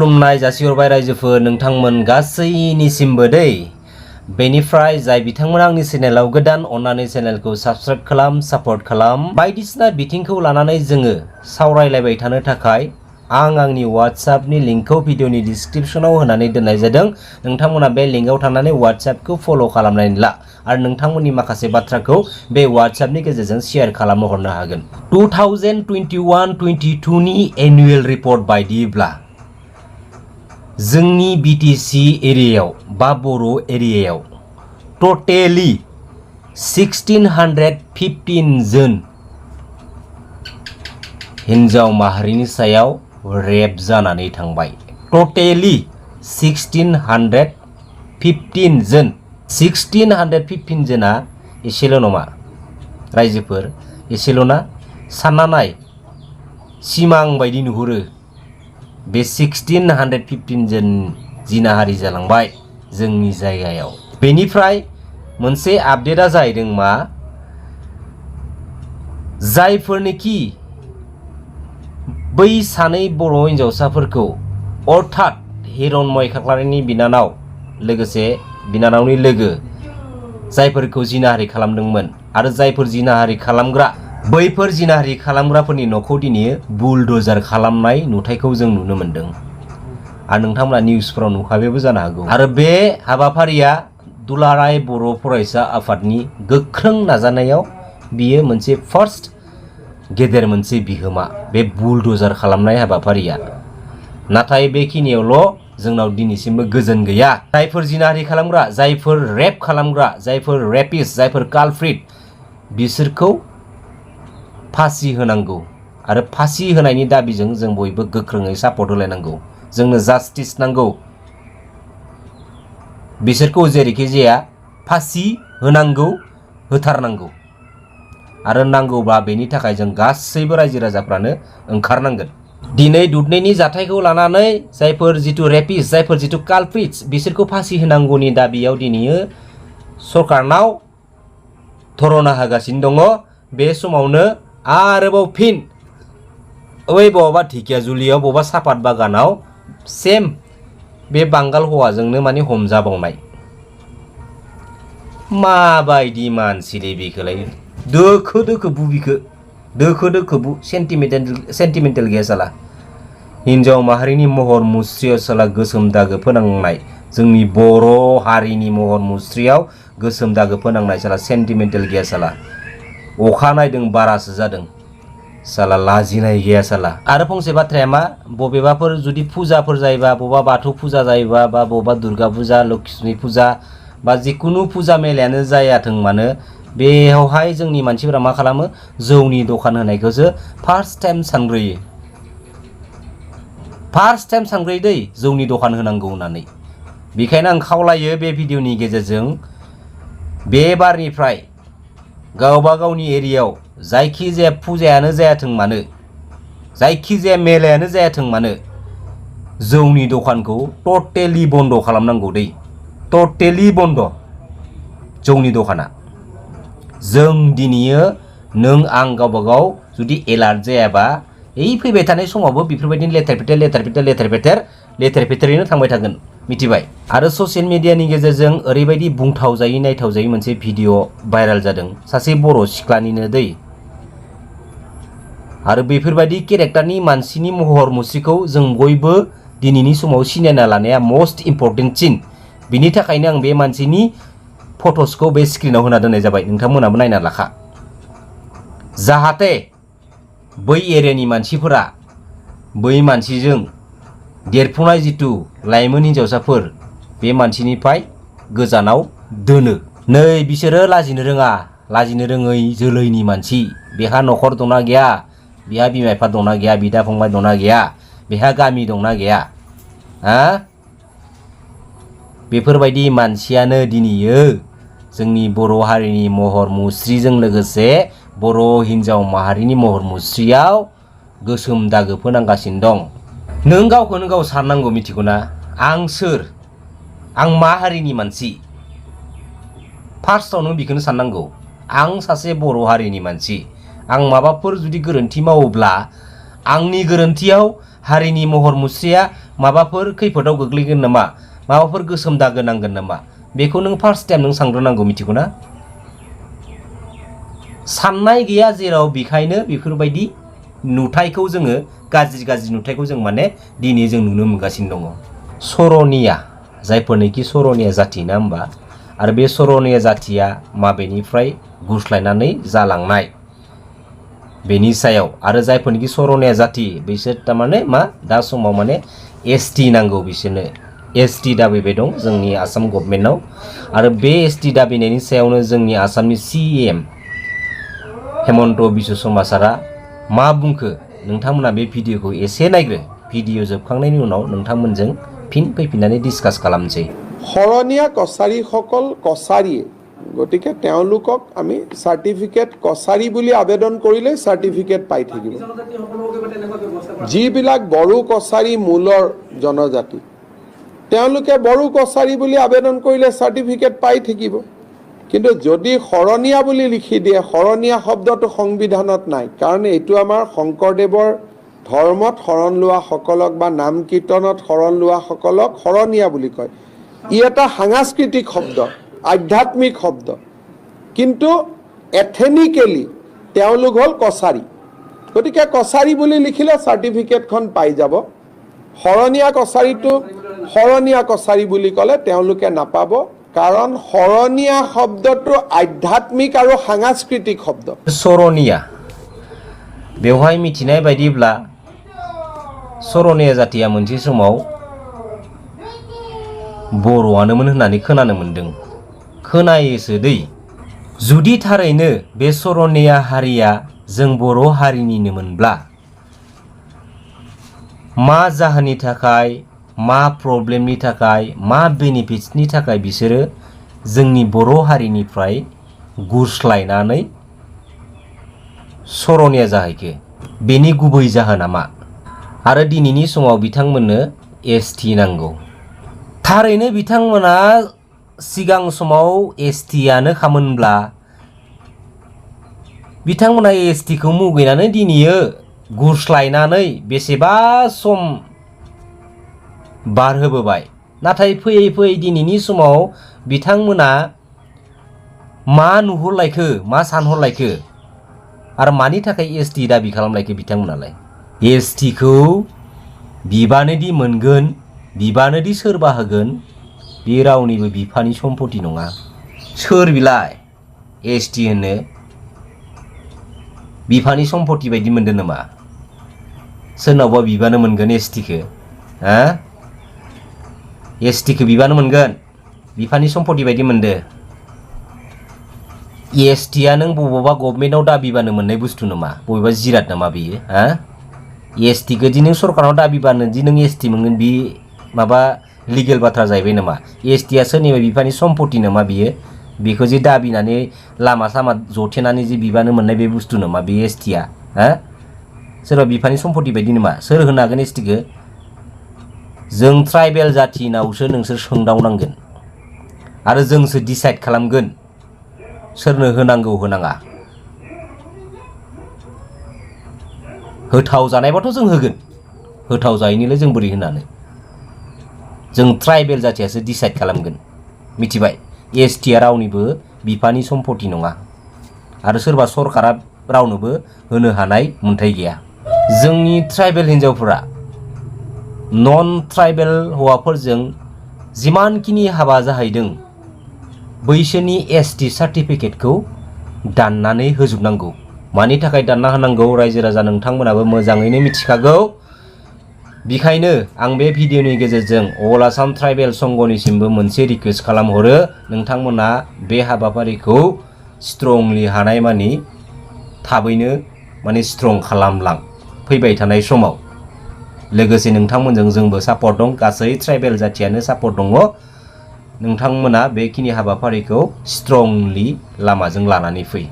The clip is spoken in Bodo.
खुलुमनाय जासिहरबाय रायजोफोर नोंथांमोन गासैनिसिमबो दै बेनिफ्राय जाय बिथांमोना आंनि चेनेलाव गोदान अन्नानै चेनेलखौ साबस्क्राइब खालाम सापर्ट खालाम बायदिसिना बिथिंखौ लानानै जोङो सावरायलायबाय थानो थाखाय आं आंनि WhatsAppनि लिंकखौ भिडिअनि डिस्क्रिप्शनाव होनानै दोननाय जादों। नोंथांमोना बे लिंकआव थांनानै WhatsAppखौ फल' खालामनानै ला आरो नोंथांमोननि माखासे बाथ्राखौ बे WhatsAppनि गेजेरजों शेयार खालामनो हरनो हागोन। 2021-22 नि एनुवेल रिपर्ट बायदिब्ला जोंनि BTC एरियायाव बा बर' एरियायाव टटेलि 1615 जन हिन्जाव माहारिनि सायाव रेप जानानै थांबाय। टटेलि 1615 जन 1615 जना एसेल' नङा रायजोफोर एसेल' ना सानना नाय सिमां बायदि नुहुरो बे 1615 जन जिनाहारि जालांबाय जोंनि जायगायाव। बेनिफ्राय मोनसे आपडेटआ जाहैदों मा जायफोरनोखि बै सानै बर' हिन्जावसाफोरखौ अर्थात हिरण्मय खाख्लारिनि बिनानाव लोगोसे बिनानावनि लोगो जायफोरखौ जिनाहारि खालामदोंमोन आरो जायफोर जिनाहारि खालामग्रा बैफोर जिनाहारि खालामग्राफोरनि न'खौ दिनै बुलडोजार खालामनाय नुथायखौ जों नुनो मोन्दों आरो नोंथांमोना निउसफोराव नुखाबायबो जानो हागौ। आरो बे हाबाफारिया दुलाराय बर' फरायसा आफादनि गोख्रों नाजानायाव बियो मोनसे फार्स्ट गेदेर मोनसे बिहोमा बे बुलडोजार खालामनाय हाबाफारिया। नाथाय बेखिनियावल' जोंनाव दिनैसिमबो गोजोन गैया। जायफोर जिनाहारि खालामग्रा जायफोर रेप खालामग्रा जायफोर रेपिस्ट जायफोर कालप्रिट बिसोरखौ फासि होनांगौ आरो फासि होनायनि दाबिजों जों बयबो गोख्रोङै सापर्ट होलायनांगौ। जोंनो जास्टिस नांगौ बिसोरखौ जेरैखि जाया फासि होनांगौ होथारनांगौ आरो नांगौबा बेनि थाखाय जों गासैबो रायजो राजाफ्रानो ओंखारनांगोन। दिनै दुधनैनि जाथायखौ लानानै जायफोर जिथु रेपिस्ट जायफोर जिथु कालप्रिट्स बिसोरखौ फासि होनांगौनि दाबियाव दिनै सरकारनाव धरना होगासिनो दङ। बे समावनो आरोबाव फिन ओइ बबावबा ढेकियाजुलियाव बबावबा सापात बागानाव सेम बे बांगाल हौवाजोंनो माने हमजाबावनाय माबायदि मानसिलै बेखौलाय दोखो दोखो बुबिखो दोखो दोखो बु सेन्टिमेन्टेल गैया साला हिन्जाव माहारिनि महर मुस्रियाव साला गोसोम दागो फोनांनाय जोंनि बर' हारिनि महर मुस्रियाव गोसोम दागो फोनांनाय साला सेन्टिमेन्टेल गैया साला अखा नायदों बारासो जादों साला लाजिनाय गैया साला। आरो फंसे बाथ्राया मा बबेबाफोर जुदि फुजाफोर जायोबा बबेबा बाथौ फुजा जायोबा बा बबेबा दुर्गा फुजा लक्ष्मी फुजा बा जिखुनु फुजा मेलायानो जायाथों मानो बेयावहाय जोंनि मानसिफोरा मा खालामो जौनि दखान होनायखौसो फार्स्ट टाइम सानग्रोयो दै जौनि दखान होनांगौ होननानै। बेखायनो आं खावलायो बे भिडिअनि गेजेरजों बे बारनिफ्राय गावबा गावनि एरियायाव जायखिजाया फुजायानो जायाथों मानो जायखिजाया मेलायानो जायाथों मानो जौनि दखानखौ टटेलि बन्द खालामनांगौ दै टटेलि बन्द जौनि दखाना। जों दिनैयो नों आं गावबा गाव जुदि एलार्ट जायाबा फैबाय थानाय समावबो बेफोरबायदिनो लेथेर फेथेरैनो थांबाय थागोन मिथिबाय। आरो ससियेल मिडियानि गेजेरजों ओरैबायदि बुंथाव जायै नायथाव जायै मोनसे भिडिअ भाइरेल जादों सासे बर' सिख्लानिनो दै आरो बेफोरबायदि केरेक्टारनि मानसिनि महर मुस्रिखौ जों बयबो दिनैनि समाव सिनायना लानाया मस्ट इम्परटेन्टसिन। बिनि थाखायनो आं बे मानसिनि फट'सखौ बे स्क्रिनाव होना दोननाय जाबाय नोंथांमोनाबो नायना लाखा जाहाथे बै एरियानि मानसिफोरा बै मानसिजों देरफुनाय जिथु लाइमोन हिन्जावसाफोर बे मानसिनिफ्राय गोजानाव दोनो। नै बिसोरो लाजिनो रोङै जोलैनि मानसि बेहा न'खर दंना गैया बेहा बिमा बिफा दंना गैया बिदा फंबाय दंना गैया बेहा गामि दंना गैया बेफोरबायदि मानसियानो दिनैयो जोंनि बर' हारिनि महर मुस्रिजों लोगोसे बर' हिन्जाव माहारिनि महर मुस्रियाव गोसोम दागो फोनांगासिनो दं। नों गावखौनो गाव साननांगौ मिथिगौ ना आं सोर आं मा हारिनि मानसि फार्स्टआव नों बेखौनो साननांगौ आं सासे बर' हारिनि मानसि आं माबाफोर जुदि गोरोन्थि मावोब्ला आंनि गोरोन्थियाव हारिनि महर मुस्रिया माबाफोर खैफोदाव गोग्लैगोन नामा माबाफोर गोसोम दागो नांगोन नामा बेखौ नों फार्स्ट टाइम नों सांग्रोनांगौ मिथिगौ ना साननाय गैया जेराव बेखायनो बेफोरबायदि नुथायखौ जोङो गाज्रि नुथायखौ जों माने दिनै जों नुनो मोनगासिनो दङ सरनिया जायफोरनोखि सरनिया जाति ना होमबा आरो बे सरनिया जातिया माबेनिफ्राय गुस्लायनानै जालांनाय बेनि सायाव आरो जायफोरनोखि सरनिया जाति बिसोर तारमाने मा दा समाव माने एसटि नांगौ बिसोरनो एसटि दाबिबाय दं जोंनि आसाम गभर्नमेन्टआव आरो बे एसटि दाबिनायनि सायावनो जोंनि आसामनि सीएम हेमन्त बिश्व शर्मा सारा मा बुंखो नोंथांमोना बे भिडिअखौ एसे नायग्रो भिडिअ जोबखांनायनि उनाव नोंथांमोनजों फिन फैफिननानै डिसकास खालामसै শৰণীয়া কছাৰীসকল কছাৰীয়ে গতিকে তেওঁলোকক আমি সাৰ্টিফিকেট কছাৰী বুলি আবেদন কৰিলে সাৰ্টিফিকেট পাই থাকিব যিবিলাক বড়ো কছাৰী মূলৰ জনজাতি তেওঁলোকে বড়ো কছাৰী বুলি আবেদন কৰিলে সাৰ্টিফিকেট পাই থাকিব কিন্তু যদি শৰণীয়া বুলি লিখি দিয়ে শৰণীয়া শব্দটো সংবিধানত নাই কাৰণ এইটো আমাৰ শংকৰদেৱৰ ধৰ্মত শৰণ লোৱা সকলক বা নাম কীৰ্তনত শৰণ লোৱা সকলক শৰণীয়া বুলি কয় ই এটা সাংস্কৃতিক শব্দ আধ্যাত্মিক শব্দ কিন্তু এথেনিক্যালি তেওঁলোক হল কছাৰী গতিকে কছাৰী বুলি লিখিলে সাৰ্টিফিকেটখন পাই যাব শৰণীয়া কছাৰী বুলি ক'লে তেওঁলোকে নাপাব কাৰণ শৰণীয়া শব্দটো আধ্যাত্মিক আৰু সাংস্কৃতিক শব্দ सरनिया बेवहाय मिथिनाय बायदिब्ला सरनिया जातिया मोनसे समाव बर'आनोमोन होननानै खोनानो मोनदों खोनायोसो दै जुदि थारैनो बे सरनिया हारिया जों बर' हारिनिनो मोनब्ला मा जाहोननि थाखाय मा प्रब्लेमनि थाखाय मा बेनिफिट्सनि थाखाय बिसोरो जोंनि बर' हारिनिफ्राय गुस्लायनानै सरनिया जाहैखो बेनि गुबै जाहोना मा आरो दिनैनि समाव बिथांमोननो एसटि नांगौ थारैनो बिथांमोना सिगां समाव एसटियानो खामोनब्ला बिथांमोना एसटिखौ मुगैनानै दिनैयो गुस्लायनानै बेसेबा सम बारहोबोबाय नाथाय फैयै फैयै दिनैनि समाव बिथांमोना मा नुहुरलायखो मा सानहरलायखो आरो मानि थाखाय एसटि दाबि खालामलायखो बिथांमोनालाय एसटिखौ बिबानोदि मोनगोन बिबानोदि सोरबा होगोन बे रावनिबो बिफानि सम्पति नङा सोर बिलाय एसटि होनो बिफानि सम्पति बायदि मोनदों नामा सोरनावबा बिबानो मोनगोन एसटिखौ एसटिखौ बिबानो मोनगोन बिफानि सम्पति बायदि मोनदो एसटिया नों बबेबा गभर्नमेन्टआव दाबिबानो मोननाय बुस्थु नामा बबेबा जिराद नामा बेयो एसटिखौ दि नों सरकाराव दाबिबानो दि नों एसटि मोनगोन बे माबा लिगेल बाथ्रा जाहैबाय नामा एसटिया सोरनिबा बिफानि सम्पति नामा बियो बेखौ जे दाबिनानै लामा सामा जथेनानै जे बिबानो मोननाय बे बुस्थु नामा बे एसटिया सोरबा बिफानि सम्पति बायदि नामा सोर होनो हागोन एसटिखौ जों ट्राइबेल जातिनावसो नोंसोर सोंदावनांगोन आरो जोंसो डिसाइड खालामगोन सोरनो होनांगौ होनाङा होथाव जानायबाथ' जों होगोन होथाव जायैनिलाय जों बोरै होनानै जों ट्राइबेल जातियासो डिसाइड खालामगोन मिथिबाय एसटिया रावनिबो बिफानि सम्पति नङा आरो सोरबा सरकारा रावनोबो होनो हानाय मोन्थाय गैया जोंनि ट्राइबेल हिन्जावफोरा नन ट्राइबेल हौवाफोरजों जिमानखिनि हाबा जाहैदों बैसोरनि एसटि सार्टिफिकेटखौ दाननानै होजोबनांगौ मानि थाखाय दानना होनांगौ रायजो राजा नोंथांमोनाबो मोजाङैनो मिथिखागौ बेखायनो आं बे भिडिअनि गेजेरजों अल आसाम ट्राइबेल संघनिसिमबो मोनसे रिक्वेस्ट खालामहरो नोंथांमोना बे हाबाफारिखौ स्ट्रंलि हानायमानि थाबैनो माने स्ट्रं खालामलां फैबाय थानाय समाव लोगोसे नोंथांमोनजों जोंबो सापर्ट दं गासै ट्राइबेल जातियानो सापर्ट दङ नोंथांमोना बेखिनि हाबाफारिखौ स्ट्रंलि लामाजों लानानै फै